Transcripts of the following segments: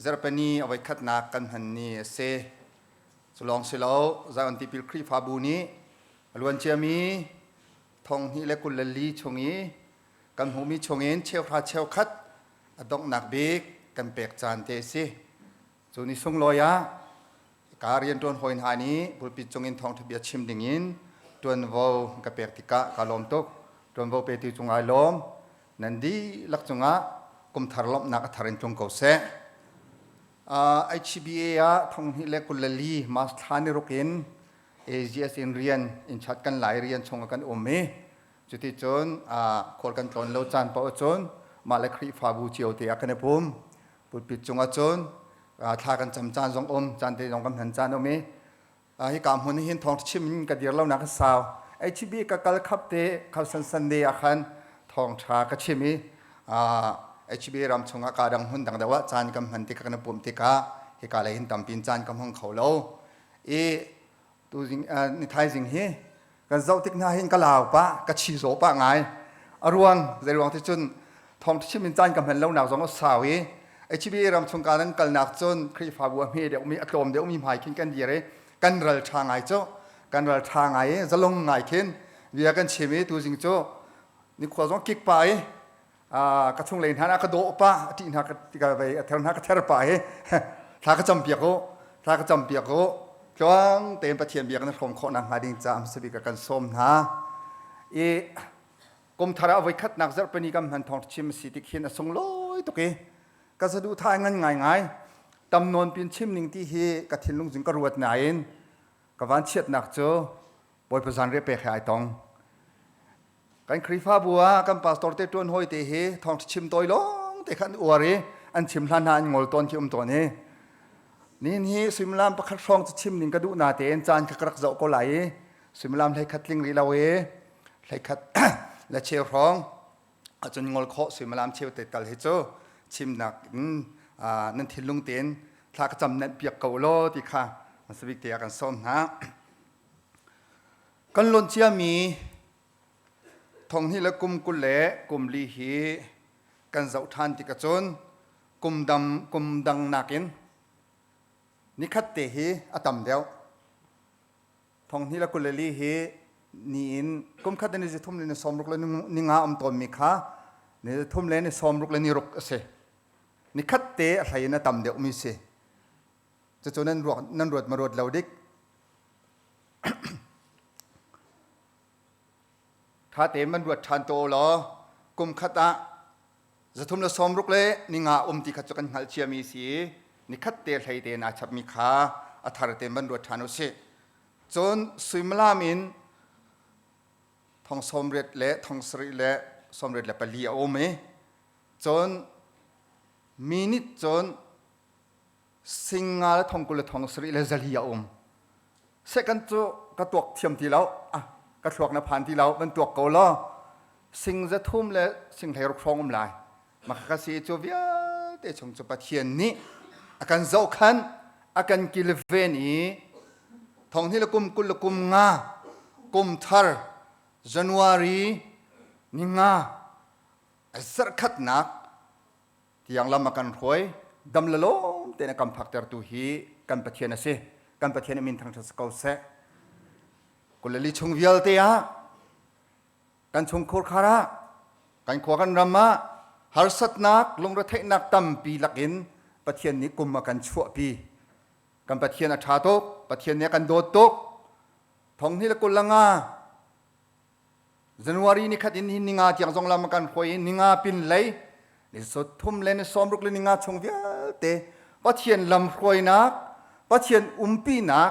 Zarhpini a voikhatnak kan hman ni a si. Cu lawng si lo, Zion Tipil Khrihfabu nih a luan ciami 2024 chung i kan hmuhmi chungin cheuhra cheukhat a donghnak bik kan pek caan te a si. Cu ni sunglawi ah ka rianṭuan hawi hna nih pulpit cungin thawngṭha bia chim dingin ṭuanvo ka pek tikah ka lawm tuk. Ṭuanvo petu cung ai lawm. Nan dihlak cungah kumthar lawmhnak a thar in tlung ko seh. HBA ah 2024 March thla ni ruk in AGS in rian in chat kan lai rian chung ah kan um i cuticun khual kan tlawn lo caan paoh cun mah le Khrihfabu cio te ah kan i pum. Pulpit cungah cun thla kan cam caan zong um, caan te zong kan hman caan um i hika hmun hin thawng chim in ka dir lo nak a sau. HB ka kal khap te khalsan Sunday ah khan thawngṭha ka chim i HB ram chungah ka dang hmun dang deuh ah caan kan hman tikah kan pum tikah hika lei hin tampin caan ka hmang kho lo. I tuzing ni thaizing hi kan zoh tik hna hin ka lau pah ka chi zaw pah ngai a ruang zei ruang ti cun thawng chim in caan ka hman lo nak zong a sau i HBA ram chung ka nan kalnak cun Khrihfabu a hme deuh mi a tlawm deuh mi hmai khin kan dir i kan ral tha ngai cu kan ral tha ngai i zalong ngai khin bia kan chim i tuzing cu nikhua zong kik pa i ka chunglei hna ah ka dawh pah a ṭih hna ka vei a ther hna ka ther pah i thla ka cam piak u thla ka cam piak u tluang tein Pathian bia kan hrawm khawh nak hnga ding caah hmasa bik kan sawm hna i kum thar ah voikhatnak zarhpini kan hman thawng chim si tik hin a sunglawi tuk i ka saduhthah ngan ngai ngai tam nawn pin chim ning ti hi ka thinlung zing ka ruat nain ka van chiatnak cu Bawipa zanriah pek he ai tong Kan Khrihfabu ah kan pastor te ṭuan hawi te hi thawngṭha chim tawi lawng te kha an uar i an chim hlan hna an ngol tawn khi um tawn i nihin hi suimilam pakhat hrawng cu chim ning ka duh na tein caan kha ka rak zoh ko lai i suimilam 11 tling rih lo i 11 le cheu hrawng ahcun ngol khawh suimilam cheu te tal hi cu chimnak in nan thinlung tein thla ka cam nenh piak ko law ti kha hmasabik te ah kan sawm hna. Kan lonh ciami 2024 le kum 24 hi kan zoh ṭhan tik ahcun kum dam kum dang nakin nikhat te hi a tam deuh. 2024 hi ni in kum khat le ni thum le ni 60 le ni nga um tawnmi kha ni thum le ni 60 le ni ruk a si. Nikhat te a hlei in a tam deuhmi si. Cucu nan ruak nan ruat ma ruat lo dik. Ṭha tein van ruat ṭhan tuah u law kum khat ah 360 le ni nga um ti kha cu kan hngalh ciami si i nikhat te hlei tein aa chapmi kha a thar tein van ruat ṭhan u sih. Cun suimilam in thong 80 le thong sarih le 84 a um i cun minute cun singa le thong 20 le thong sarih le 400 a um. Second cu ka tuak thiam ti lo ah ka thluak na phan ti lo van tuak ko law sing 300 le sing 16 hrawng um lai maka ka si cu vialte chung cu Pathian nih a kan zohkhan a kan kilven i 20 le kum 20 le kum nga kum thar January ni nga zarhkhatnak tiang lam a kan hruai dam le lawm tein a kan phaktertu hi kan Pathian a si kan Pathian min thangṭhat si ko seh 24 chung vialte ah kan chungkhur khar ah kan khua kan ram ah harsatnak lungretheihnak tampi lakin Pathian nih kum a kan chuahpi kan Pathian a ṭha tuk Pathian nih a kan dawt tuk 2025 January ni khat in hi ninga tiang zong lam kan hruai i ninga pin lei ni thum le ni 60 le ninga chung vialte Pathian lam hruainak Pathian umpinak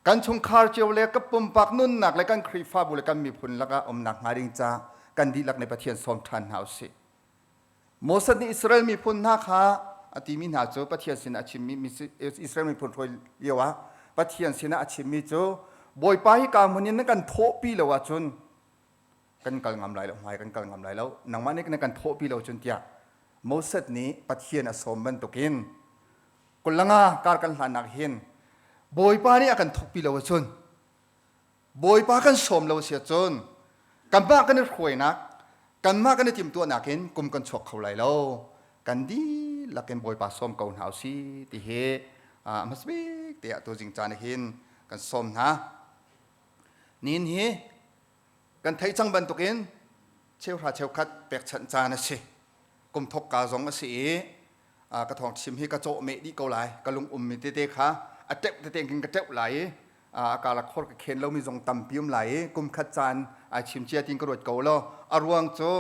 kan chungkhar cio le ka pumpak nunnak le kan Khrihfabu le kan miphun lakah umnak hnga ding ca kan dihlak nih Pathian sawm ṭhan hna usih. Moses nih Israel miphun hna kha a timi hna cu Pathian sinah a chimmi Israel miphun hruai lio ah Pathian sinah a chimmi cu Bawipa hi ka hmun in na kan thawhpi lo ahcun kan kal ngam lai lo hmai kan kal ngam lai lo nangmah nih na kan thawhpi lo cun tiah Moses nih Pathian a sawm bantukin 25 kar kan hlannak hin Bawipa nih a kan thawhpi lo ahcun Bawipa kan sawm lo si ahcun kanmah kan i hruainak kanmah kan i timhtuahnak in kum kan chuak kho lai lo kan dihlak. dihlak in Bawipa sawm ko hna usih ti hi hmasabik te ah tuzing caan hin kan sawm hna. Nin hi kan theih cang bantukin cheuhra cheukhat pekchanh caan a si. Kum thokka zong a si i ka thawng chim hi ka cawh meh dih ko lai. Ka lung ummi tete kha a teuh tete in ka teuh lai i a karlak khor ka khen lomi zong tampi um lai i kum khat caan ai chim cia tin ka ruat ko lo. A ruang cu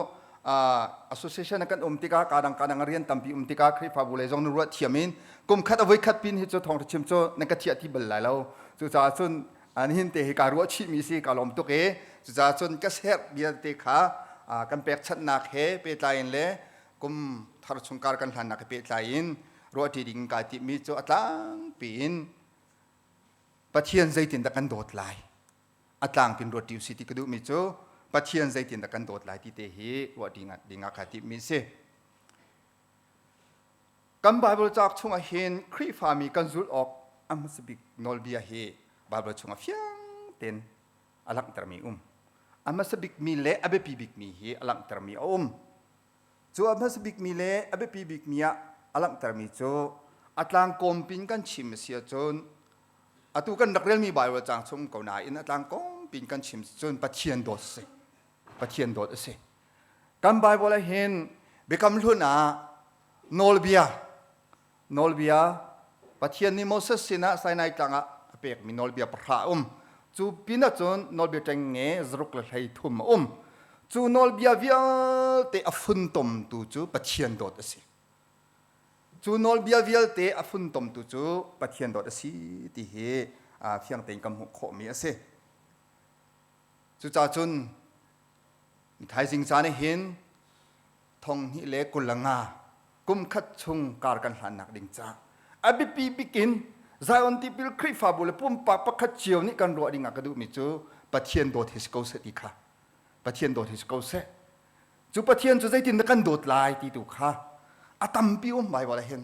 association ah kan um tikah kadang kadang rian tampi um tikah Khrihfabu lei zong na ruat thiam in kum khat a voi khat pin hi cu thawng chim cu na ka thiah ti bal lai lo. Cucaah cun nihin te hi kaa ruah chihmi si ka lawm tuk i cucaah cun ka serh vialte kha kan pekchanhnak he pehtlai in le kum thar chung kar kan hlannak he pehtlai in ruahṭi ding kai timhmi cu a tlangpi in Pathian zeitindah kan dawt lai a tlangpin ruat ṭi usih ti ka duhmi cu Pathian zeitindah kan dawt lai ti te hi ruah ding ah kai timhmi a si. Kan Baibal cauk chungah hin Khrihfami kan zulh awk a hmasa bik nawlbia hi Baibal chungah fiang tein a langhtermi um. A hmasa bikmi le a biapi bikmi hi a langhtermi a um. Cu a hmasa bikmi le a biapi bikmi ah a langhtermi cu a tlangkawm pin kan chim a si ahcun atu kan rak relmi Baibal caang chung ko nain a tlangkawm pin kan chim cun Pathian dawt a si. Pathian dawt a si. Kan Baibal ah hin Biakam Hlun ah nawlbia nawlbia Pathian nih Moses sinah Sinai tlang ah a pekmi nawlbia pahra a um. Cu pin ahcun nawlbia ṭengnge zaruk le 13 a um. Cu nawlbia vialte a funtomtu cu Pathian dawt a si. Cu nawlbia vialte a funtomtu cu Pathian dawt a si ti hi fiang tein kan hmuh khawhmi a si. Cucaah cun thaizing caan ah hin 2025 kum khat chung kar kan hlannak ding ca a biapi bik in Zion Tipil Khrihfabu le pumpak pakhat cio nih kan ruah ding ah ka duhmi cu Pathian dawt hi si ko seh ti kha Pathian dawt hi si ko seh. Cu Pathian cu zeitin dah kan dawt lai ti tu kha a tampi um Baibal ah hin.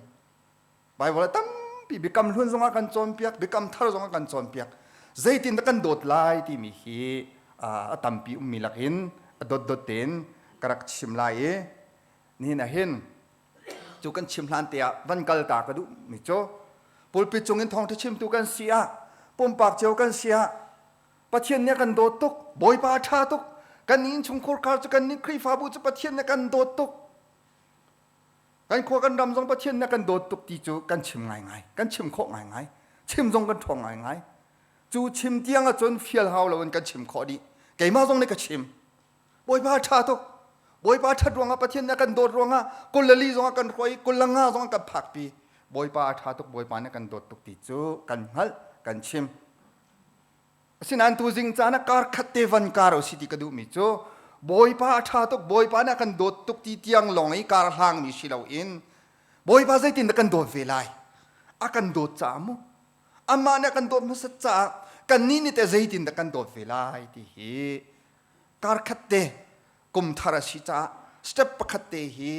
Baibal ah tampi biakam hlun zongah kan cawnpiak, biakam thar zongah kan cawnpiak. Zeitin dah kan dawt lai timi hi a tampi ummi lakin a dotdot tein ka rak chim lai i nihin ah hin cu kan chim hlan te ah van kal ta ka duhmi cu pulpit cung in thawngṭha chimtu kan si ah pumpak cio kan si ah Pathian nih a kan dawt tuk, Bawipa a ṭha tuk, kan innchungkhar khar cu kan nih Khrihfabu cu Pathian nih a kan dawt tuk. Kan khua kan ram zong Pathian nih a kan dawt tuk ti cu kan chim ngaingai, kan chim khawh ngaingai, chim zong kan ṭhawng ngaingai. Cu chim tiang ahcun fial hau loin kan chim khawh dih. Keimah zong nih ka chim. Bawipa ṭha tuk. Bawipa ṭhat ruangah Pathian nih a kan dawt ruangah 24 zong a kan hruai, 25 zong a kan phakpi. Bawipa a ṭha tuk, Bawipa nih a kan dawt tuk ti cu kan hngalh, kan chim. Asinain tuzing caan ah kar khat te van kar u si ti ka duhmi cu Bawipa a ṭha tuk, Bawipa nih a kan dawt tuk ti tiang lawng i kar hlangmi si loin Bawipa zeitin dah kan dawt ve lai? A kan dawt caah mu. Amah nih a kan dawt hmasat caah kannih nih teh zeitin dah kan dawt ve lai ti hi kar khat te kum thar a si caah step pakhat te hi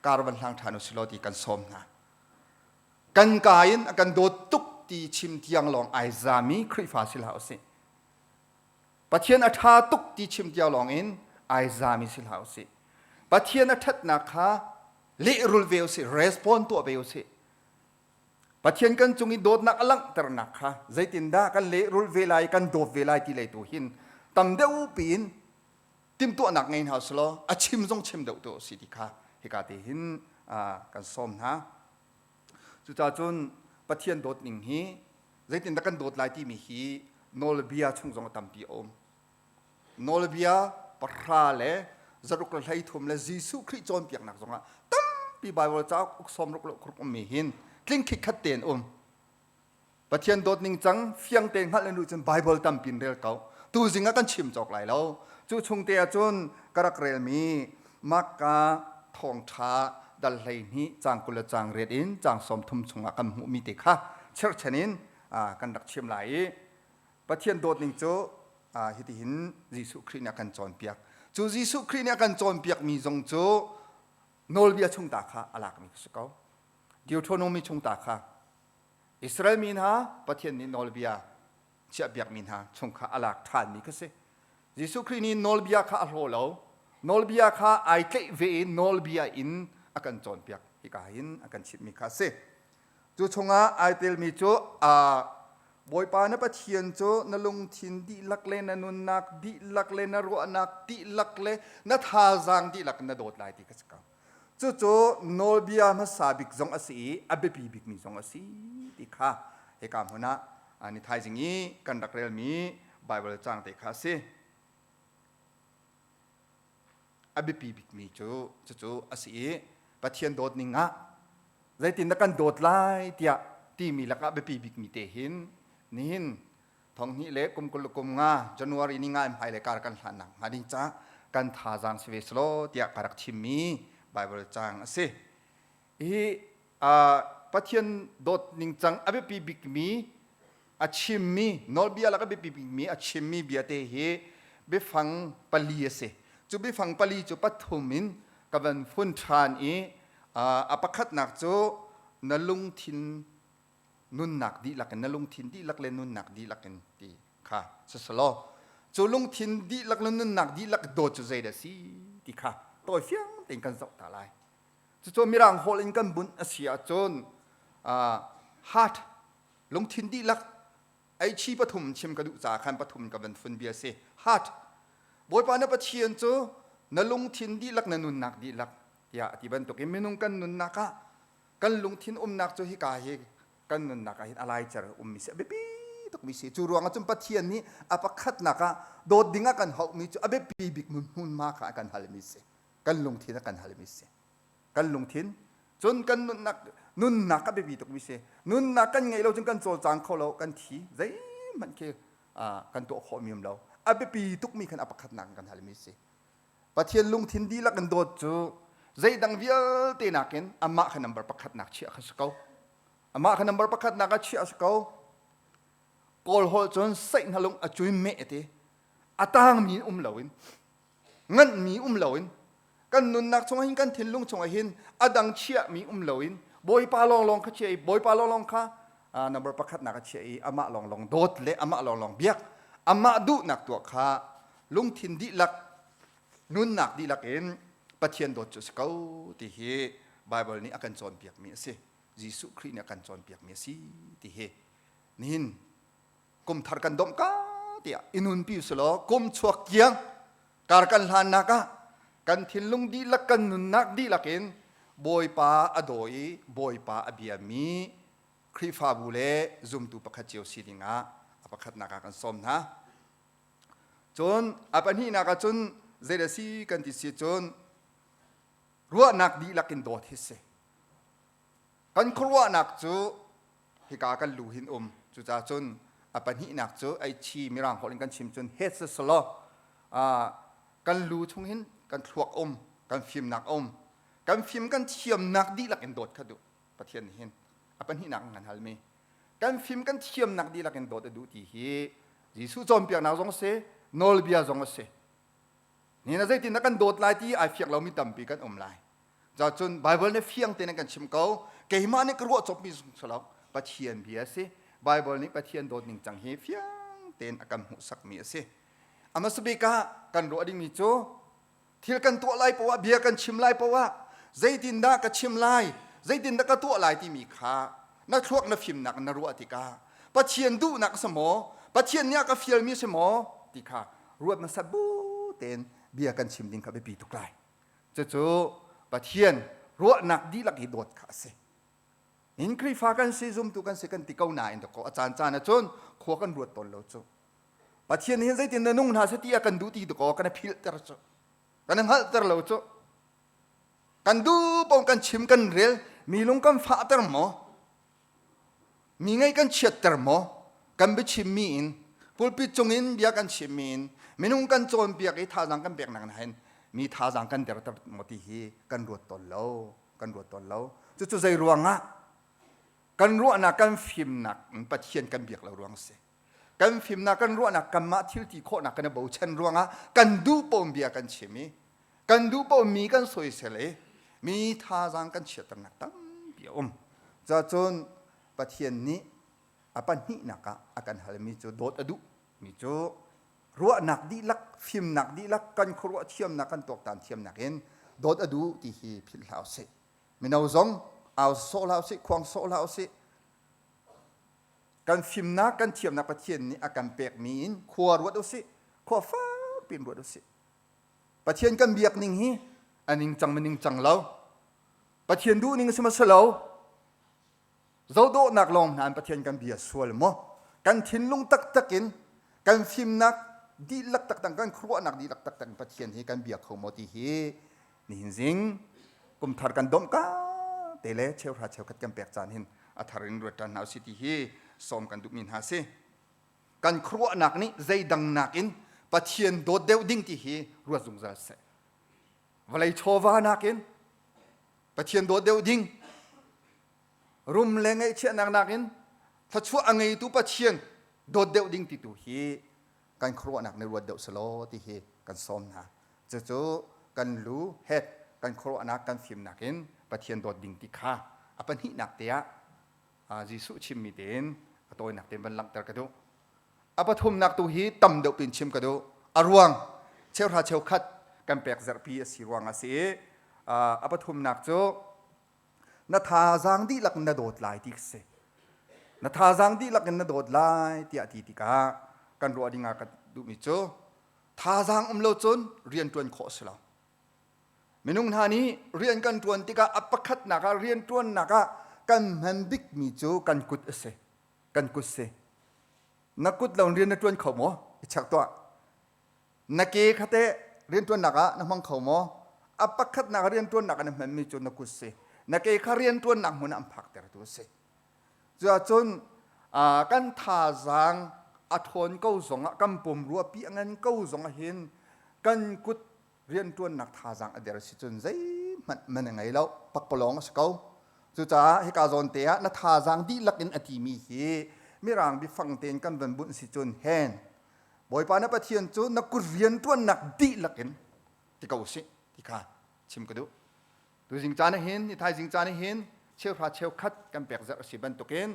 kar van hlang ṭhan u si law ti kan sawm hna. Kan ka in a kan dawt tuk ti chim tiang lawng ai zami Khrihfa si hlah usih. Pathian a ṭha tuk ti chim tiang lawng in ai zami si hlah usih. Pathian a ṭhatnak kha lehrul ve usih, respond tuah ve usih. Pathian kan cung i dawtnak a langhternak kha zeitindah kan lehrul ve lai, kan dawt ve lai ti lei tu hin tam deuh piin timhtuahnak ngei hna usih law a chim zong chim deuh tu si ti kha hika te hin kan sawm hna. Cucaah cun Pathian dawt ning hi zeitindah kan dawt lai timi hi nawlbia chung zong a tampi a um. Nawlbia pahra le zaruk le 13 le Jesuh Khrih cawnpiaknak zongah tampi Baibal cauk uk 60 le uk ummi hin tling khitkhat tein um. Pathian dawt ning cang fiang te hngalh in cun Bible tampi in rel ko. Tuzing ah kan chim cawk lai lo. Cu chung te ahcun ka rak relmi Marka thawngṭha dal 12 caang 20 le caang riat in caang 30 chungah kan hmuhmi te kha cherhchan in kan rak chim lai i Pathian dawt ning cu hitihin Jesuh Khrih nih a kan cawnpiak. Cu Jesuh Khrih nih a kan cawnpiakmi zong cu nawlbia chung ta kha a lakmi si ko. Deuteronomy chung ta kha Israel mi hna Pathian nih nawlbia chiahpiakmi hna chung kha a lak ṭhanmi kha si. Jesuh Khrih nih nawlbia kha a hlaw lo. Nawlbia kha ai tlaih ve i nawlbia in a kan cawnpiak. Hika hin a kan chimhmi kha a si. Cu chungah ai telmi cu Bawipa na Pathian cu na lungthin dihlak le na nunnak dihlak le na ruahnak dihlak le na thazaang dihlak in na dawt lai ti kha si ko. Cucu nawlbia hmasa bik zong a si i a biapi bikmi zong a si ti kha hika hmun ah ni thaizing i kan rak relmi Baibal caang te kha a si. A biapi bikmi cu cucu a si i Pathian dawt ning ah zeitin dah kan dawt lai tiah timi lakah biapi bikmi te hin nihin thonghnih le kum 20 le kum nga January ni nga in hmailei kar kan hlannak hnga ding ca kan thazaang si ve selaw tiah ka rak chimmi Bible caang a si. Hi Pathian dawt ningcang a biapi bikmi a chimmi nawlbia lak a biapi bikmi a chimmi bia te hi biafang pali a si. Cu biafang pali cu pathum in ka van fun ṭhan i a pakhatnak cu na lungthin nunnak dihlak in na lungthin dihlak le nunnak dihlak in ti kha siselaw cu lungthin dihlak le nunnak dihlak dawt cu zeidah si ti kha tawi fiang tein kan zoh ta lai. Cucu mirang holh in kan bunh a si ahcun heart lungthin dihlak eichi pathum chim ka duh caah khan pathum ka van fun bia si. Heart Bawipa na Pathian cu na lungthin dihlak na nunnak dihlak tiah a ti bantukin minung kan nunnak ah kan lungthin umnak cu hika hi kan nunnak ah hin a laicer ummi si a biapi tukmi si. Cu ruangah cun Pathian nih a pakhatnak ah dawt ding ah kan hauhmi cu a biapi bik hmunhma kha a kan halmi si. Kan lungthin a kan halmi si. Kan lungthin cun kan nunnak nunnak a biapi tukmi si. Nunnak kan ngeih lo cun kan cawlcang kho lo, kan thi, zeihmanh khi kan tuah khawhmi um lo. A biapi tukmi khan a pakhatnak kan halmi si. Pathian lungthin dihlak in dawt cu zeidang vialte nakin amah kha number pakhatnak chiah kha si ko. Amah kha number pakhatnak ah chiah a si ko. Kawl holh cun saih lung a cui meh ti. A tangmi um loin, nganhmi um loin, kan nunnak chungah hin kan thinlung chungah hin a dang chiahmi um loin Bawipa lawnglawng kha chiah i Bawipa lawnglawng kha number pakhatnak a chiah i amah lawnglawng dawt le amah lawnglawng biak amah duhnak tuah kha lungthin dihlak nunnak dihlak in Pathian dawt cu a si ko ti hi Baibal nih a kan cawnpiakmi a si. Jesuh Khrih nih a kan cawnpiakmi a si ti hi nihin kum thar kan domh ka tiah i nunpi usulaw kum chuak tiang kar kan hlannak ah kan thinlung dihlak kan nunnak dihlak in Bawipa a daw i Bawipa a biami Khrihfabu le zumtu pakhat cio si dingah a pakhatnak ah kan sawm hna. Cun a pahnihnak ah cun zeidah si kan ti si cun ruahnak dihlak in dawt hi si. Kan khuaruahnak cu hika kan lu hin um. Cucaah cun a pahnihnak cu ei chi mirang holh in kan chim cun het siselaw kan lu chung hin kan thluak um, kan fimnak um. Kan fim kan thiamnak dihlak in dawt kha duh. Pathian nih hin a pahnihnak kan halmi. Kan fim kan thiamnak dihlak in dawt a duh ti hi Jesuh cawnpiaknak zong a si, nawlbia zong a si. Ni na zeitin dah kan dawt lai ti ai fiang lomi tampi kan um lai. Cun Bible nih fiang tein kan chim ko. Keimah nih ka ruah copmi zong si lo. Pathian bia a si. Bible nih Pathian dawt ning cang hi fiang tein a kan hmuhsakmi a si. A hmasa bik ah kan ruah dingmi cu thil kan tuah lai poah bia kan chim lai poah zeitindah ka chim lai zeitindah ka tuah lai timi kha na thluak na fimnak na ruah tikah Pathian duhnak si maw Pathian nih a ka fialmi si maw ti kha ruat hmasa bu tein bia kan chim ding kha biapi tuk lai. Cucu Pathian ruahnak dihlak i dawt kha a si. In Khrihfa kan si zumtu kan si kan ti ko nain dawkaw a caan caan ahcun khua kan ruat tawn lo cu. Pathian hin zeitin na nung hna seh ti a kan duh ti dawkaw kan i philhter cu. Kan i hngalhter lo cu. Kan duh paoh kan chim kan rel mi lung kan fahter maw? Mi ngaih kan chiatter maw? Kan biachimmi in pulpit cungin bia kan chimmi in minung kan cawnpiak i thazaang kan peknak na hin mi thazaang kan derter maw ti hi kan ruat tawn lo kan ruat tawn lo. Cucu zei ruangah kan ruahnak kan fimnak in Pathian kan biak lo ruang a si. Kan fimnak kan ruahnak kanmah thil ti khawhnak kan i bochan ruangah kan duh paoh bia kan chim i kan duh paoh mi kan soisel i mi thazaang kan chiatternak tampi a um. Cacun Pathian nih a pahnihnak ah a kan halmi cu dawt a duh mi cu ruahnak dihlak, fimnak dihlak, kan khuaruah thiamnak, kan tuaktan thiamnak in dawt a duh ti hi philh hlah usih. Mino zong au sawh hlah usih, khuang sawh hlah usih. Kan fimnak, kan thiamnak Pathian nih a kan pekmi in khua ruat usih, khua fakpi in ruat usih. Pathian kan biak ning hi a ningcang ma ningcang lo. Pathian duh ning a si ma si lo. Zohdawhnak lawng hna in Pathian kan bia sual maw? Kan thinlung taktak in kan fimnak dihlak taktak kan khuaruahnak dihlak taktak in Pathian hi kan bia kho maw ti hi nihin zing kumthar kan domh ka te le cheuhra cheukhat kan pek caan hin a thar in ruat ṭhan hna usih ti hi sawm kan duhmi hna si. Kan khuaruahnak nih zeidang nakin Pathian dawt deuh ding ti hi ruat zungzal seh. Vawlei chawva nakin Pathian dawt deuh ding rum le ngaihchiahnak nakin thluachuah a ngeitu Pathian dawt deuh ding ti tu hi kan khuaruahnak nih ruat deuh selaw ti hi kan sawm hna. Cucu kan lu het kan khuaruahnak kan fimnak in Pathian dawt ding ti kha a pahnihnak te ah Jesuh chimmi tein a tawinak tein van langhter ka duh. A pathumnak tu hi tam deuh pin chim ka duh. A ruang cheuhra cheukhat kan pek zerhpi a si ruang a si i a pathumnak cu na thazaang dihlak in na dawt lai ti si. Na thazaang dihlak in na dawt lai tiah ti tikah kan ruah ding ah ka duhmi cu thazaang um lo cun rian ṭuan khawh a si lo. Minung hna nih rian kan ṭuan tikah a pakhatnak ah rian ṭuannak ah kan hman bikmi cu kan kut a si. Kan kut si. Na kut lo in rian na ṭuan kho maw? I check tuah. Na ke kha teh rianṭuannak ah na hmang kho maw? A pakhatnak rianṭuannak ah na hmanmi cu na kut si. Na ke kha rianṭuannak hmun ah an phaktertu a si. Cuahcun kan thazaang a ṭhawn ko zongah kan pumrua pi a ngan ko zongah hin kan kut rianṭuannak thazaang a der si cun zeihmanh man a ngei lo pakpalawng a si ko. Cucaah hika zawn te ah na thazaang dihlak in a timi hi mirang biafang tein kan van bunh si cun hen Bawipa na Pathian cu na kut rianṭuannak dihlak in ti ko usih ti kha chim ka duh. Tuzing caan ah hin, ni thaizing caan ah hin cheuhra cheukhat kan pek zarh a si bantukin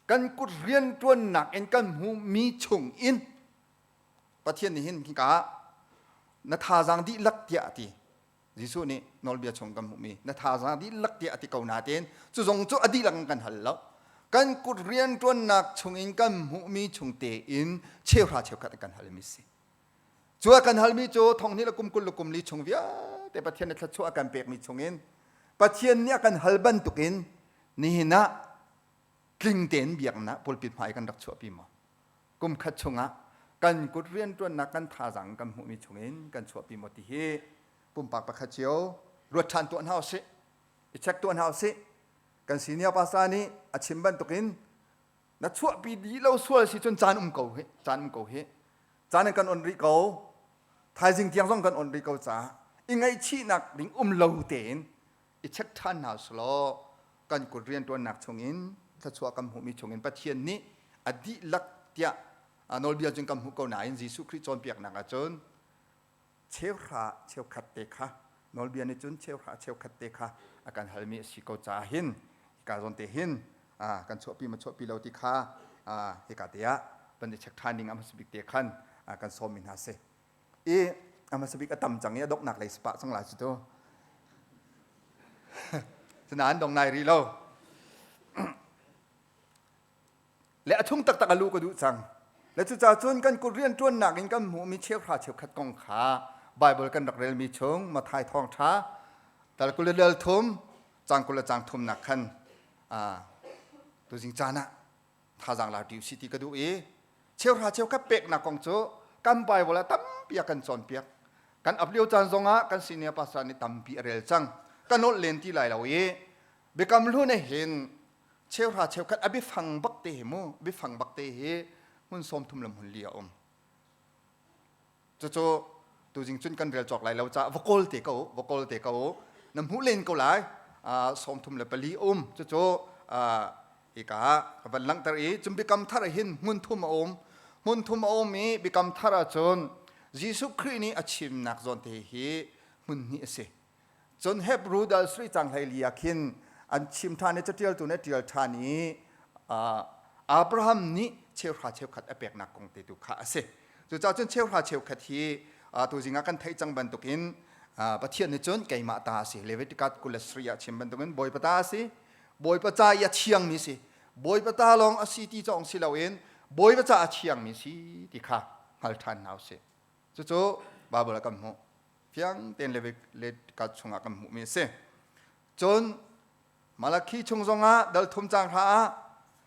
kan kut rianṭuannak in kan hmuhmi chung in Pathian nih hin hika ah na thazaang dihlak tiah a ti. Jesuh nih nawlbia chung kan hmuhmi na thazaang dihlak tiah a ti ko nain cu zong cu a dihlak in kan hal lo. Kan kut rianṭuannak chungin kan hmuhmi chung tein cheuhra cheukhat kan halmi si. Cu a kan halmi cu thonghnih le kum 20 le kum li chung vialte Pathian nih thluachuah a kan pekmi chungin Pathian nih a kan hal bantukin nihin ah tling tein biaknak pulpit hmai kan rak chuahpi maw? Kum khat chungah kan kut rianṭuannak kan thazaang kan hmuhmi chungin kan chuahpi maw ti hi pumpak pakhat cio ruat ṭhan tuah hna usih, i check tuah hna usih. Kan senior pastor nih a chim bantukin na chuahpi dih lo sual si cun caan um ko hi, caan um ko hi. Caan in kan on rih ko. Thaizing tiang zong kan on rih ko caah i ngaihchihnak ding um lo tein i check ṭhan hna usulaw kan kut rianṭuannak chungin thluachuah kan hmuhmi chungin Pathian nih a dihlak tiah nawlbia cun kan hmuh ko nain Jesuh Khrih cawnpiaknak ahcun cheuhra cheukhat te kha nawlbia nih cun cheuhra cheukhat te kha a kan halmi a si ko caah hin hika zawn te hin kan chuahpi ma chuahpi lo ti kha hika te ah van i check ṭhan ding a hmasa bik te khan kan sawmmi hna si. I a hmasa bik a tam cang i a donghnak lei si pah cang lai cu tu. Cunain dong nai rih lo. Le a chung taktak a lu ka duh cang. Le cucaah cun kan kut rianṭuannak in kan hmuhmi cheuhra cheukhat kong kha Bible kan rak relmi chung Matthai thawngṭha tal kul le dal thum cang 20 le cang thumnak khan tuzing caan ah thazaang la ṭi usih ti ka duh i cheuhra cheukhat peknak kong cu kan Bible ah tampi a kan cawnpiak. Kan ap lio caan zongah kan senior pastor nih tampi a rel cang. Ka nolh len ti lai lo i biakam hlun hin cheuhra cheukhat a biafang bak te hi mu biafang bak te hi hmun 30 le hmun li a um. Cucu tuzing cun kan rel cawk lai lo caah va kawl te ko va kawl te ko na hmuh len ko lai 34 um cucu hika ka van langhter i cun biakam thar hin hmun thum a um hmun thum a um i biakam thar ahcun Jesuh Khrih nih a chimnak zawn te hi hmun hnih a si Cun Hebru dal sui cang 14 ah khin an chim ṭhan i caṭialtu nih a ṭial ṭhan i Abraham nih cheuhra cheukhat a peknak kong te tu kha a si. Cucaah cun cheuhra cheukhat hi tuzing ah kan theih cang bantukin Pathian nih cun keimah ta a si. Leviticus 23 ah chim bantukin Bawipa ta a si. Bawipa ca i a thiangmi si. Bawipa ta lawng a si ti cawng si loin Bawipa ca a thiangmi si ti kha hngal ṭhan hna usih. Cucu Bible ah kan hmuh. Fiang tein Leviticus chungah kan hmuhmi a si. Cun Malakhi chung zongah dal thum cang hra ah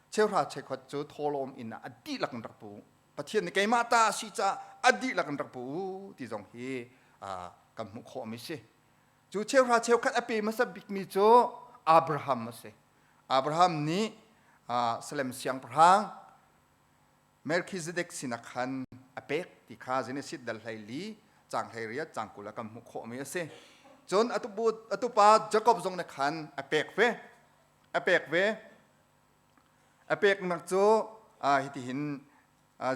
cheuhra cheukhat cu thawhlawm inn ah a dihlak in rak pu. Pathian nih keimah ta a si caah a dihlak in rak pu u ti zong hi kan hmuh khawhmi si. Cu cheuhra cheukhat a pe hmasa bikmi cu Abraham a si. Abraham nih Salem siangpahrang Melchizedek sinah khan a pek ti kha Genesis dal 14 caang 18 caang 20 ah kan hmuh khawhmi a si. Cun a tupa Jacob zong nih khan a pek ve. A pek ve. A peknak cu hitihin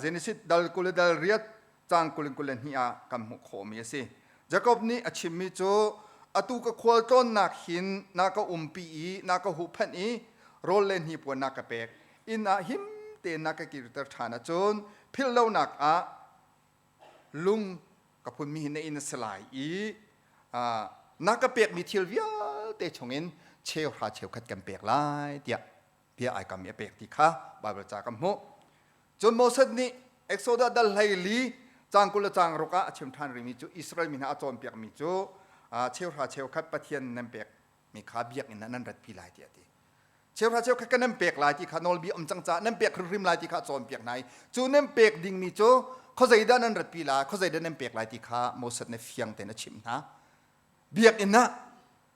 Genesis dal 20 dal riat caang 22 ah kan hmuh khawhmi a si. Jacob nih a chimmi cu atu ka khual tlawnnak hin na ka umpi i na ka huhphenh i rawl le hnipuan na ka pek. Inn ah him tein na ka kirter ṭhan ahcun philh lonak ah lung ka phunmi hi na inn a si lai i na ka pekmi thil vialte chungin cheuhra cheukhat kan pek lai tiah bia ai kam i a pek ti kha Baibal ca kan hmuh. Cun Moses nih Exodus dal 14 caang 20 le caang ruk ah a chim ṭhan rihmi cu Israel mi hna a cawnpiakmi cu cheuhra cheukhat Pathian nan pekmi kha biakinn ah nan ratpi lai tiah a ti. Cheuhra cheukhat ka nan pek lai ti kha nawlbia um cang caah nan pek hrimhrim lai ti kha a cawnpiak hna i cu nan pek dingmi cu khuazei dah nan ratpi lai khuazei dah nan pek lai ti kha Moses nih fiang tein a chimh hna. Biakinn ah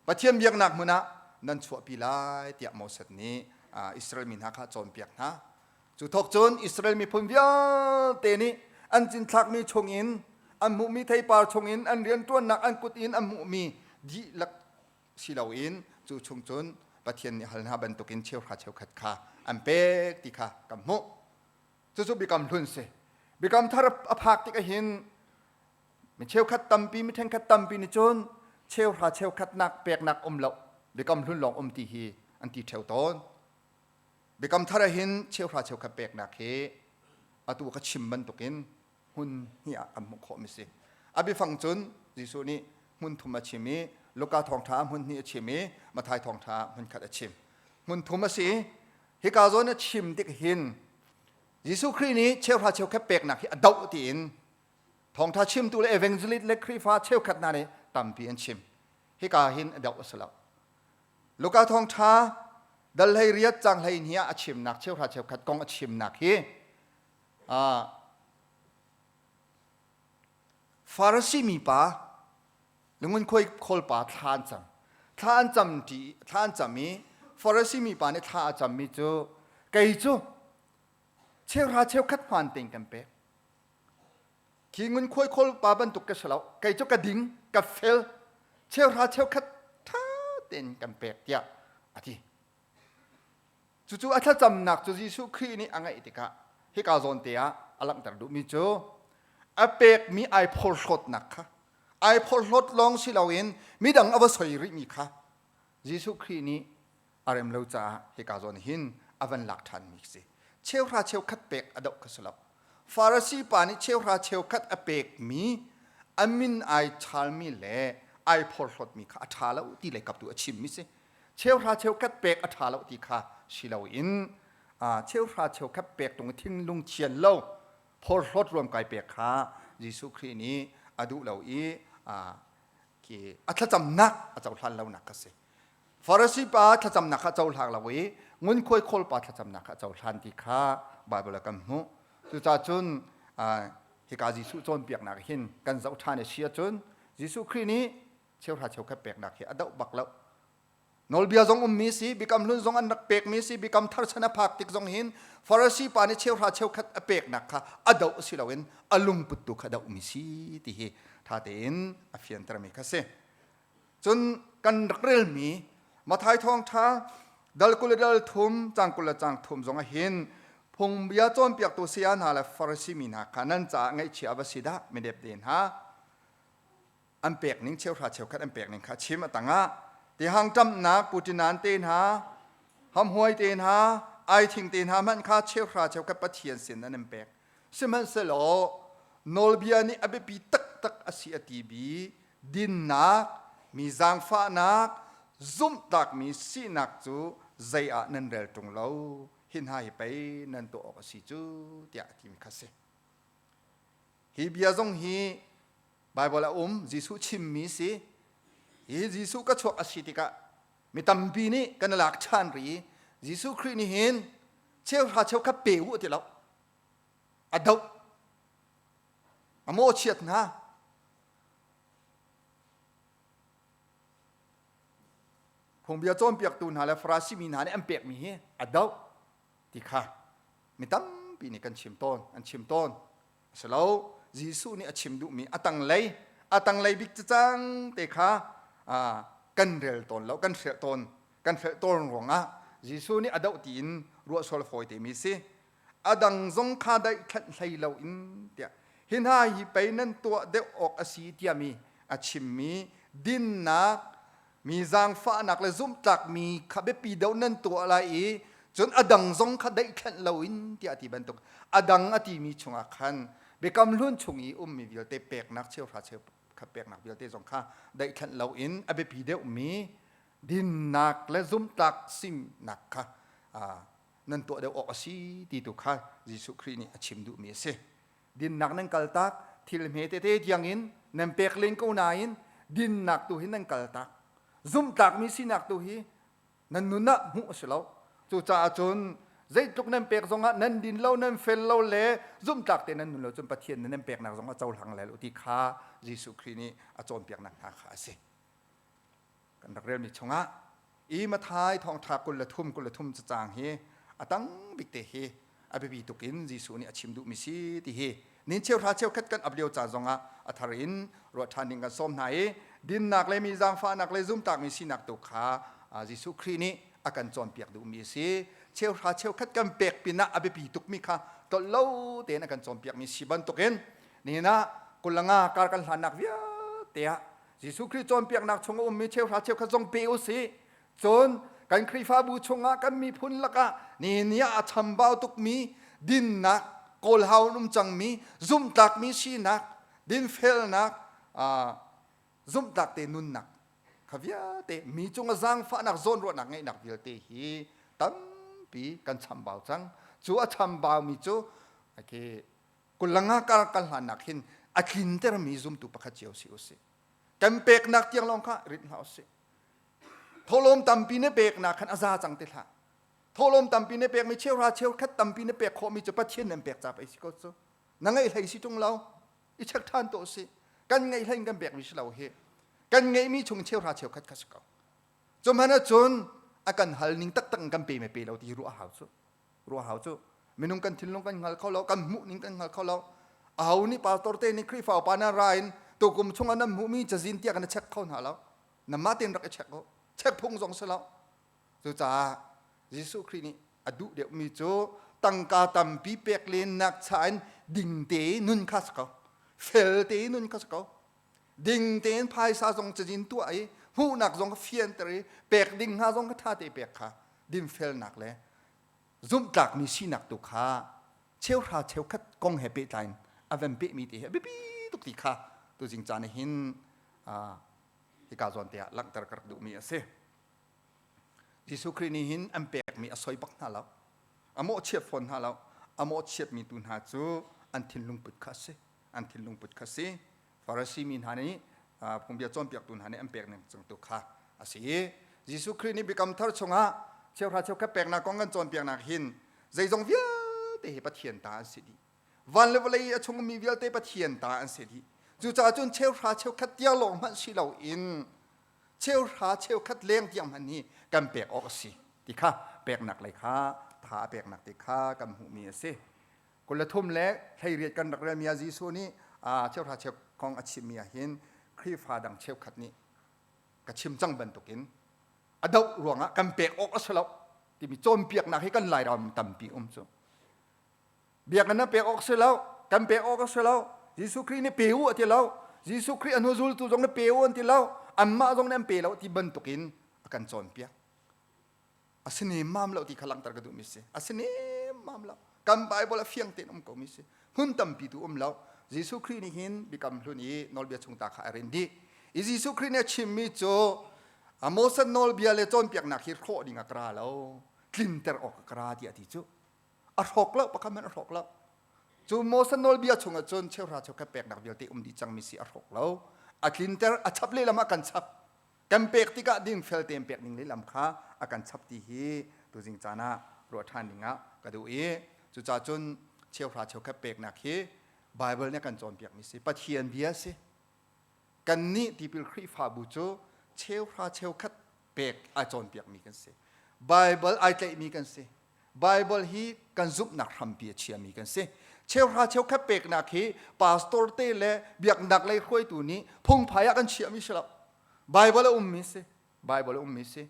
Pathian biaknak hmun ah nan chuahpi lai tiah Moses nih Israel mi hna kha a cawnpiak hna. Cu thawk cun Israel miphun vialte nih an cinthlakmi chungin an hmuhmi theipar chungin an rianṭuannak an kut in an hmuhmi dihlak si loin cu chung cun Pathian nih hal hna bantukin cheuhra cheukhat kha an pek ti kha kan hmuh. Cucu biakam hlun si. Biakam thar a phak tik ahhin mi cheukhat tampi mi ṭhenkhat tampi nih cun cheuhra cheukhatnak peknak um lo biakam hlun lawng um ti hi an ti ṭheo tawn. Biakam thar ahhin cheuhra cheukhat peknak hi atu ka chim bantukin hmun hnih ah kan hmuh khawhmi si. A biafang cun Jesuh nih hmun thum a chim i Luka thawngṭha ah hmun hnih a chim i Matthai thawngṭha ah hmun khat a chim. Hmun thum a si i hika zawn a chim tik hin Jesuh Khrih nih cheuhra cheukhat peknak hi a doh tiin thawngṭha chimtu le evangelist le Khrihfa cheukhat hna nih tampi an chim. Hika hin a doh a si lo. Luka thawngṭha dal 18 cang 12 ah a chimnak cheuhra cheukhat kong a chimnak hi Farasi mipa lungunkhuai khawlpa thla an cam. Thla an cam ṭi thla an cam i Farasi mipa nih thla a cammi cu kei cu cheuhra cheukhat hmaan tein kan pek. Khi ngunkhuai khawlpa bantuk ka si lo. Kei cu ka ding, ka fel. Cheuhra cheukhat ṭha tein kan pek tiah a ti. Cucu a thlacamnak cu Jesuh Khrih nih a ngaih tikah hika zawn te ah a langhter duhmi cu a pekmi ai phorhlawtnak kha ai phorhlawt lawng si loin midang a va soi rihmi kha Jesuh Khrih nih a rem lo caah hika zawn hin a van lak ṭhanmi si. Cheuhra cheukhat pek a doh kha si lo. Farasi pa nih cheuhra cheukhat a pekmi a min ai chalmi le ai phorhlawtmi kha a ṭha lo ti lei kap tu a chimmi si. Cheuhra cheukhat pek a ṭha lo ti kha si loin cheuhra cheukhat pek tung i thinlung thian lo phorhlawt ruamkai pek kha Jesuh Khrih nih a duh lo i a thlacamnak a cohlan lonak kha si. Farasi pa thlacamnak kha a cohlang lo i ngunkhuai khawl pa thlacamnak kha a cohlan ti kha Baibal ah kan hmuh. Cucaah cun hika Jesuh cawnpiaknak hin kan zoh ṭhan i si ahcun Jesuh Khrih nih cheuhra cheukhat peknak hi a doh bak lo. Nawlbia zong ummi si, biakam hlun zong an rak pekmi si, biakam thar chan a phak tik zong hin Farasi pa nih cheuhra cheukhat a peknak kha a doh si loin a lungput tu kha dohmi si ti hi ṭha tein a fiantermi kha si. Cun kan rak relmi Matthai thawngṭha dal 20 le dal thum cang 20 le cang thum zong ah hin phungbia cawnpiaktu saya hna le Farasi mi hna kha nan caah ngaihchia a va si dah midepde hna an pek ning cheuhra cheukhat an pek ning kha chim a tangah tihang ṭamhnak putinan te hna hamhuai te hna aithing te hna hmanh kha cheuhra cheukhat Pathian sin an in pek sihmanhsehlaw nawlbia nih a biapi taktak a si a ti bi. Dinnak, mi zaangfahnak, zumhtlakmi sinak cu zei ah nan rel ṭung lo. Hi hna hi pei nan tuah awk a si cu tiah a timi kha a si. Hi bia zong hi Baibal a um, Jesuh chimmi si. Hi Jesuh ka chuak a si tikah mi tampi nih kan lak ṭhan rih i Jesuh Khrih nih hin cheuhra cheukhat pe u ti lo. A doh. A mawhchiat hna. Phungbia cawnpiaktu hna le Farasi mi hna nih an pekmi hi a doh ti kha mi tampi nih kan chim tawn, an chim tawn. A si lo, Jesuh nih a chim duhmi a tanglei, a tanglei bik cacang te kha kan rel tawn lo, kan hrelh tawn, kan hrelh tawn ruangah Jesuh nih a doh tiin ruah sual fawi temi si. A dang zong kha daihtlanh hlei loin tiah hi hna hi pei nan tuah deuh awk a si tiami a chimmi dinnak mi zaangfahnak le zumhtlakmi kha biapi deuh nan tuah lai i cun a dang zong kha daihtlanh loin tiah a ti bantuk a dang a timi chungah khan biakam hlun chung i ummi vialte peknak cheuhra cheu kha peknak vialte zong kha daihtlanh loin a biapi deuhmi dinnak le zumhtlak sinak kha nan tuah deuh awk a si ti tu kha Jesuh Khrih nih a chim duhmi a si. Dinnak nan kaltak, thil hme tete tiangin nan pek len ko nain dinnak tu hi nan kaltak. Zumhtlakmi sinak tu hi nan nun ah hmuh a si lo. Cucaah cun zeitluk nan pek zongah nan din lo, nan fel lo le zumhtlak te nan nun lo cun Pathian nih nan peknak zong a cohlang lai lo ti kha Jesuh Khrih nih a cawnpiaknak hna kha a si. Kan rak relmi chungah i Mathai thawngṭha 23 23 cacang hi a tang bik te hi a biapi tuk in Jesuh nih a chim duhmi si ti hi nin cheuhra cheukhat kan ap lio caan zongah a thar in ruah ṭhan ding kan sawm hna i dinnak le mi zaangfahnak le zumtakmi sinak tu kha Jesuh Khrih nih a kan cawnpiak duhmi a si. Cheuhra cheukhat kan pek pinah a biapi tukmi kha tlolh lo tein a kan cawnpiakmi si bantukin nihin ah kulanga kar kan hlannak vialte ah Jesuh Khrih cawnpiaknak chung a ummi cheuhra cheukhat zong pe u sih. Cun kan Khrihfabu chungah kan miphun lakah nihin ni ah a chambau tukmi dinnak, kawlhau an um cangmi, zumhtlakmi sinak, dinfelnak, zumhtlak te nunnak kha vialte mi cung a zaangfahnak zawnruahnak ngeihnak vialte hi tampi kan chambau cang. Cu a chambaumi cu kulanga kar kal hlannak hin a tlintermi zumtu pakhat cio si usih. Kan peknak tiang lawng kha rit hlah usih. Thawhlawm tampi na peknak khan a za cang ti hlah. Thawhlawm tampi na pekmi cheuhra cheukhat tampi na pek khawhmi cu Pathian nan pek ca pei si ko cu. Na ngeih hlei si ṭung lo. I check ṭhan tuah usih. Kan ngeih hlei in kan pekmi si lo hi. Kan ngeihmi chung cheuhra cheukhat kha si ko. Cu hmanh ahcun a kan hal ning taktak in kan pe me pe lo ti ruah hau cu. Ruah hau cu minung kan thinlung kan hngal kho lo kan hmuh ning kan hngal kho lo aho nih pastor te nih Khrihfa upa nan ra in tukum chungah nan hmuhmi cazin tiah kan i check kho hna lo namah tein rak i check ko check phung zong si lo cucaah Jesuh Khrih nih a duh deuhmi cu tangka tampi pek len nak cha in ding te nun kha si ko fel te nun kha si ko ding tein phaisa zong cazin tuah i hmuhnak zong ka fianter i pek ding hnga zong ka ṭha te pek kha dinfelnak le zumhtlakmi sinak tu kha cheuhra cheukhat kong he pehtlai in a van pehmi te hi a biapi tuk ti kha tuzing caan hin hika zawn te ah langhter ka rak duhmi a si. Jesuh Khrih nih hin an pekmi a soi bak hna lo. A mawhchiat fawn hna lo. A mawhchiatmi tu hna cu an thinlung put kha a si. An thinlung put kha a si. Farasi mi hna nih phungbia cawnpiaktu hna nih an pek ning cang tu kha a si i Jesuh Khrih nih Biakam Thar chungah cheuhra cheukhat peknak kong kan cawnpiaknak hin zeizong vialte hi Pathian ta an si dih. Van le vawlei a chung mi vialte Pathian ta an si dih. Cucaah cun cheuhra cheukhat tiang lawng hmanh si loin cheuhra cheukhat leng tiang hmanh hi kan pek awk a si ti kha peknak lei kha tha a peknak ti kha kan hmuhmi a si. 23 le 18 kan rak relmi ah Jesuh nih cheuhra cheu kong a chimmi ah hin Khrihfa dang cheukhat nih ka chim cang bantukin a doh ruangah kan pek awk a si lo timi cawnpiaknak hi kan Lairam tampi um cu. Biakinn na pek awk si lo, kan pek awk a si lo. Jesuh Khrih nih pe u a ti lo. Jesuh Khrih a hnu zultu zong nih pe u an ti lo. Anmah zong nih an pe lo ti bantukin a kan cawnpiak. A si nemmam lo ti kha langhter ka duhmi si. A si nemmam lo. Kan Bible a fiang tein um komi si. Hmun tampi tu um lo. Jesuh Khrih nih hin Biakam Hlun i nawlbia chung ta kha a rin dih. I Jesuh Khrih nih a chimmi cu Moses nawlbia le cawnpiaknak hi hrawh ding ah ka ra lo, tlinter awk ah ka ra tiah a ti cu. A hrawk lo, pakhat hmanh a hrawk lo. Cu Moses nawlbia chungah cun cheuhra cheukhat peknak vialte um dih cangmi si a hrawk lo. A tlinter, a chap lehlam ah kan chap. Kan pek tikah dingfel tein pek ding lehlam kha a kan chap ti hi tuzing caan ah ruah ṭhan ding ah ka duh i cucaah cun cheuhra cheukhat peknak hi Baibal nih a kan cawnpiakmi si. Pathian bia si. Kannih tipil Khrihfabu cu cheuhra cheukhat pek ai cawnpiakmi kan si. Baibal ai tlaihmi kan si. Baibal hi kan zumhnak hrampi a chiami kan si. Cheuhra cheukhat peknak hi pastor te le biaknak lei hruaitu nih phungphai ah kan chiahmi si lo. Baibal a ummi si. Baibal a ummi si.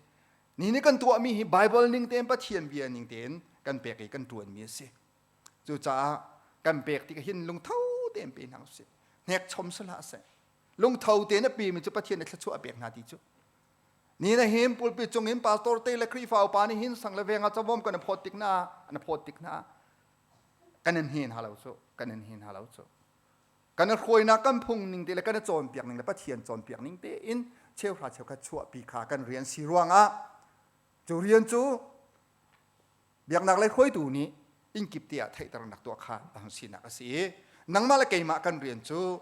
Ni nih kan tuahmi hi Baibal ning tein Pathian bia ning tein kan pek i kan ṭuanmi a si. Cucaah kan pek tik hin lungtho tein pe hna usih. Hnek chom si hlah seh. Lungtho tein a pemi cu Pathian nih thluachuah a pek hna ti cu. Ni na hin pulpit cung in pastor te le Khrihfa upa nih hin sang le veng ah cawm kan phawt tik na an phawt tik na kan in hin halo cu kan in hin halo cu kan hruainak kan phung ning te le kan cawnpiak ning le Pathian cawnpiak ning te in cheuhra cheukhat chuahpi kha kan rian si ruangah cu rian cu biaknak lei hruaitu nih innkip te ah theihternak tuah kha a hung sinak a si i nangmah le keimah kan rian cu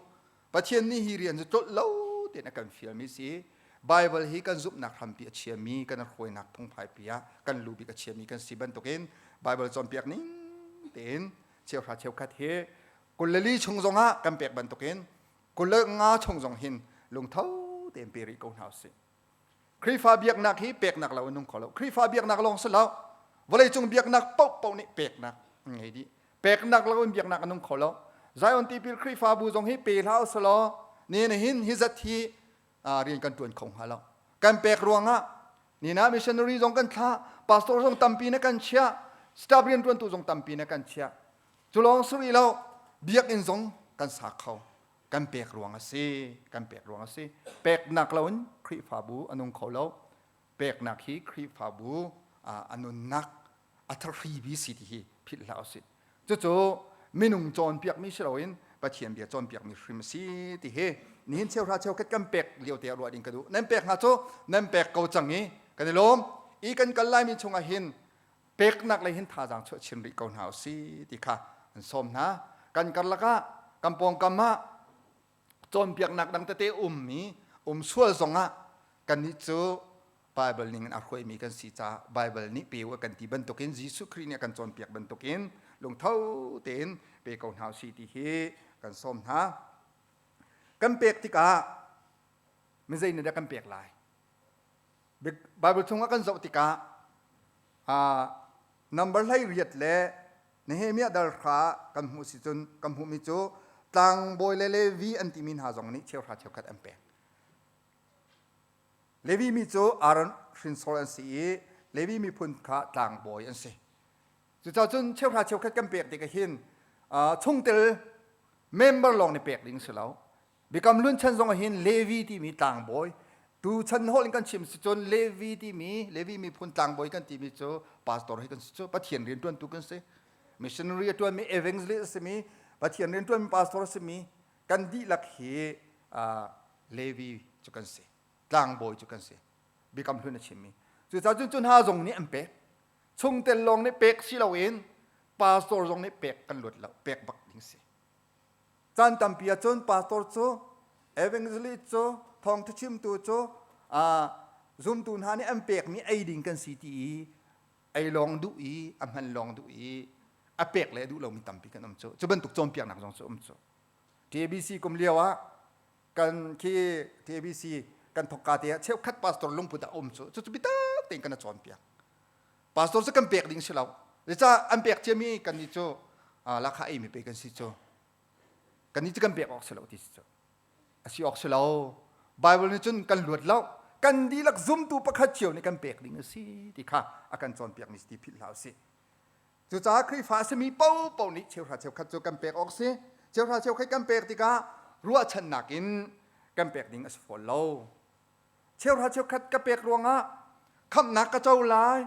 Pathian nih hi rian cu tlolh lo tein a kan fialmi si. Baibal hi kan zumhnak hrampi a chiami kan hruainak phungphai pi ah kan lu bik a chiami kan si bantukin Baibal cawnpiak ning tein cheuhra cheukhat hi 24 chung zongah kan pek bantukin 25 chung zong hin lungtho tein pe rih ko hna usih. Khrihfa biaknak hi peknak lo in nung kho lo. Khrihfa biaknak lawng si lo. Vawleicung biaknak paohpaoh nih peknak an ngei dih. Peknak lo in biaknak a nung kho lo. Zion tipil Khrihfabu zong hi pe hlah usalaw ni hin hi zat hi rian kan tuan kho hnga lo. Kan pek ruangah nina missionary zong kan thlah, pastor zong tampi na kan chiah, staff rian tuantu zong tampi na kan chiah. Cu lawng si rih lo, biakinn zong kan sa kho. Kan pek ruang a si kan pek ruang a si peknak loin Khrihfabu a nung kho lo peknak hi Khrihfabu a nunnak a thahri bi si ti hi philh hlah usih cucu minung cawnpiakmi si loin Pathian bia cawnpiakmi hrim a si ti hi nihin cheuhra cheukhat kan pek lio te ah ruah ding ka duh nan pek hna cu nan pek ko cang i kan i lawm i kan kal laimi chungah hin peknak lei hin thazaang chuah chin rih ko hna usih ti kha an sawm hna kan karlak ah kan pawngkam ah cawnpiaknak dang tete ummi um sual zongah kannih cu Bible ning in a hruaimi kan si caah Bible nih pe u a kan ti bantukin Jesuh Khrih nih a kan cawnpiak bantukin lungtho tein pe ko hna usih ti hi kan sawm hna kan pek tikah mizei nih dah kan pek lai Bible chungah kan zoh tikah number 18 le Nehemiah dal hra kan hmuh si cun kan hmuhmi cu tlangbawi le Levi an timi hna zong nih cheuhra cheukhat an pek. Levi mi cu Aaron hrinsor an si i Levi miphun kha tlangbawi an si. Cucaah cun cheuhra cheukhat kan pek tikah hin chungtel member lawng nih pek ding si lo. Biakam Hlun chan zong ah hin Levi timi tlangbawi tu chan holh in kan chim si cun Levi timi Levi miphun tlangbawi kan timi cu pastor hi kan si cu Pathian rian ṭuantu kan si missionary a ṭuanmi evangelist a simi Pathian rian ṭuanmi pastor a simi kan dihlak hi Levi cu kan si tlangbawi cu kan si Biakam Hlun a chimmi cucaah cun cu hna zong nih an pek chungtel lawng nih pek si loin pastor zong nih pek kan luat lo pek bak ding si Caan tampi ahcun pastor cu evangelist cu thawngtha chimtu cu zumtu hna nih an pekmi ei ding kan si ti i ei lawng duh i a hman lawng duh i a pek le a duh lomi tampi kan um cu cu bantuk cawnpiaknak zong cu um cu TABC kum lio ah kan khi TABC kan thokka te ah cheukhat pastor lungput a um cu cucu bitak tein kan cawnpiak Pastor cu kan pek ding si lo. Zeicah an pek ciami kan nih cu lakha ei mi pe kan si cu. Kan nih cu kan pek awk si lo ti si cu. A si awk si lo. Bible nih cun kan luat lo. Kan dihlak zumtu pakhat cio nih kan pek ding a si ti kha a kan cawnpiak mi si ti philh hlah usih. Cucaah Khrihfa a simi paohpaoh nih cheuhra cheukhat cu kan pek awk si. Cheuhra cheukhat kan pek tikah ruahchannak in kan pek ding a si fawn lo. Cheuhra cheukhat ka pek ruangah khamhnak ka co lai,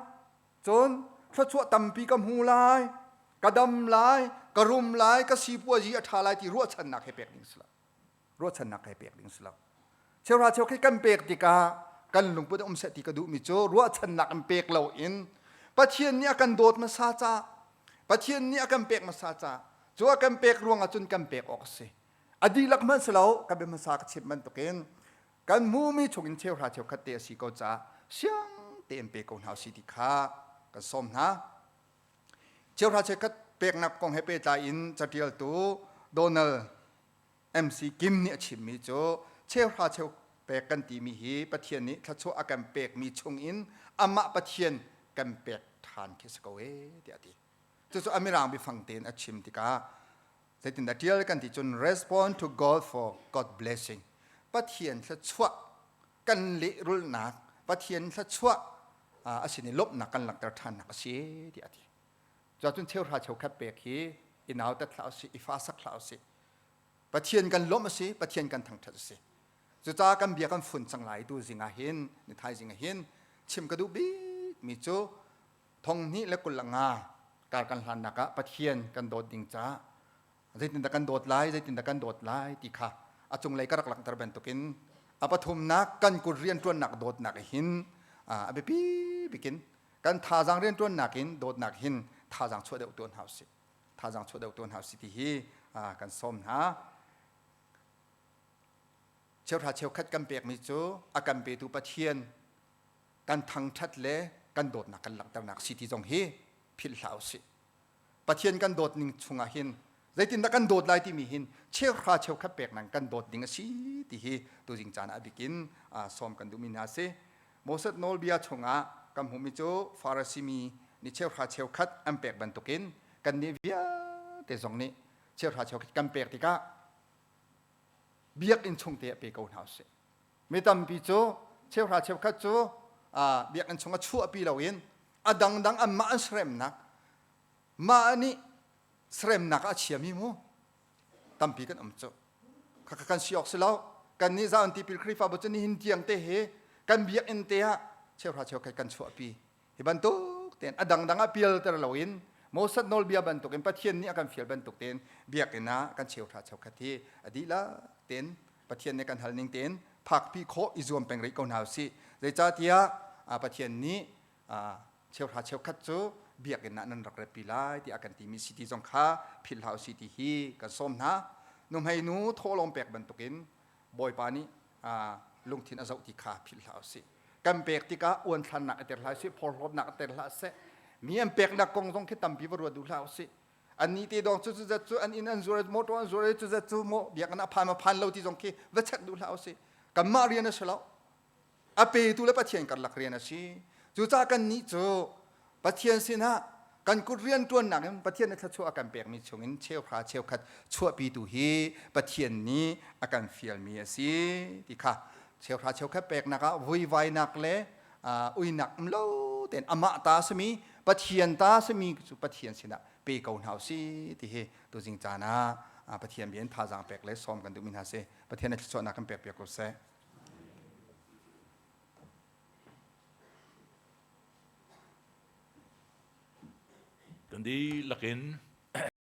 cun thluachuah tampi ka hmu lai, ka dam lai, ka rum lai, ka sipuazi a ṭha lai ti ruahchannak he pek ding si lo. Ruahchannak he pek ding si lo. Cheuhra cheukhat kan pek tikah kan lungput um seh ti ka duhmi cu ruahchannak in pek loin Pathian nih a kan dawt hmasa ca Pathian nih a kan pek hmasa ca cu a kan pek ruangah cun kan pek awk a si. A dihlak hmanh si lo ka bia hmasa ka chim bantukin kan hmuhmi chungin cheuhra cheukhat te a si ko caah siang tein pe ko hna usih ti kha kan sawm hna. Cheuhra cheukhat peknak kong he pehtlai in catialtu Donald MC Kim nih a chimmi cu cheuhra cheu pek kan timi hi Pathian nih thluachuah a kan pekmi chungin amah Pathian kan pek ṭhan khi si ko ee tiah a ti. Cucu a mirang biafang tein a chim tikah zeitindah ṭial kan ti cun respond to God for God blessing. Pathian thluachuah kan lehrulhnak Pathian thluachuah a sin i lawmhnak kan langhter ṭhannak a si tiah a ti. Cuahcun cheuhra cheukhat pek hi i nautat hlah usih, i fasak hlah usih. Pathian kan lawmh a si, Pathian kan thangṭhat a si. Cucaah kan bia kan fun cang lai tu zing ah hin, ni thaizing ah hin chim ka duh bikmi cu thong hnih le 25 kar kan hlannak ah Pathian kan dawt ding caah zeitindah kan dawt lai, zeitindah kan dawt lai ti kha a cunglei ka rak langhter bantukin a pathumnak kan kut rianṭuannak dawtnak hin a biapi bikin kan thazaang rianṭuannak in dawtnak hin thazaang chuah deuh tuan hau sih thazaang chuah deuh tuan hau sih ti hi kan sawm hna. Cheuhra cheukhat kan pekmi cu a kan petu Pathian kan thangṭhat le kan dawtnak kan langhternak si ti zong hi philh hlah usih. Pathian kan dawt ning chungah hin zeitindah kan dawt lai timi hin cheuhra cheukhat pek nang kan dawt ding a si ti hi tuzing caan ah bikin sawm kan duhmi hna si. Moses nawlbia chungah kan hmuhmi cu Farasi mi nih cheuhra cheukhat an pek bantukin kannih vialte zong nih cheuhra cheukhat kan pek tikah biakinn chung te ah pe ko hna usih. Mi tampi cu cheuhra cheukhat cu biakinn chung a chuahpi loin a dangdang anmah an seremnak mah nih seremnak ah a chiami mu tampi kan um cu. Khakha kan si awk si lo. Kan nih Zion tipil Khrihfabu cu nihin tiang te hi kan biakinn te ah cheuhra cheukhat kan chuahpi. Hi bantuk tein a dangdang ah pialter loin Moses nawlbia bantukin Pathian nih a kan fial bantuk tein biakinn ah kan cheuhra cheukhat hi a dihlak tein Pathian nih kan hal ning tein phakpi khawh i zuam peng rih ko hna usih. Zeicahtiah Pathian nih cheuhra cheukhat cu biakinn ah nan rak ratpi lai tiah a kan timi si ti zong kha philh hlah usih ti hi kan sawm hna. Nuhmei nu thawhlawm pek bantukin Bawipa nih lungthin a zoh ti kha philh hlah usih. Kan pek tikah uanthlannak i ter hlah usih, phorhlawtnak i ter hlah seh. Mi an peknak kong zong khi tampi va ruat duh hlah usih. Annih te dong cu cu zat cu an inn an zuar motor an zuar cu zat cu maw biakinn a phan ma phan lo ti zong khi va check duh hlah usih. Kanmah rian a si lo. A petu le Pathian karlak rian a si. Cucaah kannih cu Pathian sinah kan kut rianṭuannak in Pathian nih thluachuah a kan pekmi chungin cheuhra cheukhat chuahpitu hi Pathian nih a kan fialmi a si ti kha cheuhra cheukhat peknak ah vuivainak le uinak um lo tein amah ta simi Pathian ta simi cu Pathian sinah pe ko hna usih ti hi tuzing caan ah Pathian bia in thazaang pek le sawm kan duhmi hna si. Pathian nih thluachuahnak kan pek piak ko seh. Kan dihlak in.